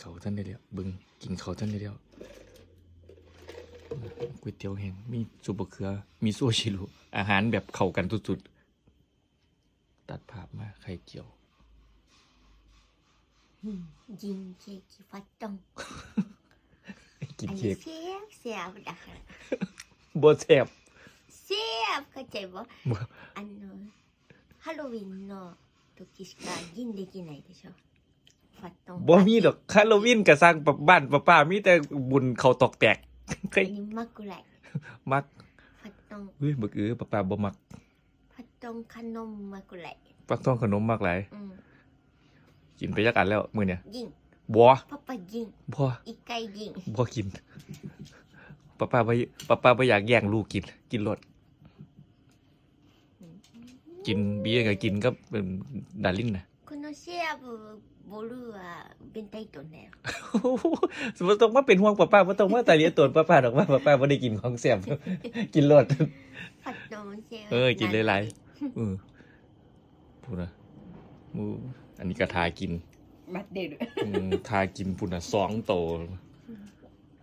ເຂົ້າທັນໄດ້ແລ້ວ ເບິ່ງ ກິນເຂົ້າທັນໄດ້ແລ້ວ. ກ໋ວຍຕຽວແຫ້ງ ມີຊຸບບັກເຂືອ ມີໂຊຊິລຸ ອາຫານແບບເຂົ້າກັນສຸດໆ. ຕັດພາບມາ ໄຂ່ຈຽວ ອືມ ກິນເຄ້ກກິນຟັກທອງ ກິນເຄ້ກ ອັນນີ້ແຊບໆ ດາກ ບໍ່ແຊບ ແຊບ ເຂົ້າໃຈບໍ່? ບໍ່ ອັນ ຮາໂລວີນເນາະ ໂຕກິສກາກິນໄດ້ກິນໄດ້ເດ້ຊະ ຟັກທອງ ບໍ່ມີດອກ ຮາໂລວີນກະສ້າງ ບ້ານປ້າໆ ມີແຕ່ບຸນເຂົ້າຕອກແຕກ ອັນນີ້ມັກກູໄລ ມັກ ຟັກທອງ ເຮີ້ຍ ບັກເອີ ປ້າໆບໍ່ມັກ ຟັກທອງຂະໜົມມັກກູໄລ ຟັກທອງຂະໜົມມັກຫຼາຍ ອືມ ກິນໄປຈັກອັນແລ້ວມື້ນີ້? ຍິງ ບໍ່ ປ້າໆຍິງ ບໍ່ ອີກໄກ່ຍິງ ບໍ່ກິນ ປ້າໆບໍ່ ປ້າໆບໍ່ຢາກແຍ່ງລູກກິນ ກິນໂລດ ກິນເບຍກະກິນກັບ ເອີ່ມ ດາລິນນະ ຄົນເຮົາແຊບບໍ່ ຫຼືວ່າເປັນໄຕໂຕແນວ ບໍ່ຕ້ອງມາເປັນຫ່ວງປ້າໆ ບໍ່ຕ້ອງມາຕາຫຼຽໂຕນປ້າໆດອກ ວ່າປ້າໆບໍ່ໄດ້ກິນຂອງແຊບ ກິນໂລດ ຜັດໂຕແຊບ ເອີ ກິນຫຼາຍໆ ເອີ ພຸ້ນນະ ໂອ້ ອັນນີ້ກະຖ້າກິນ ມັດເດັດ ອືມ ຖ້າກິນພຸ້ນນະ ສອງໂຕ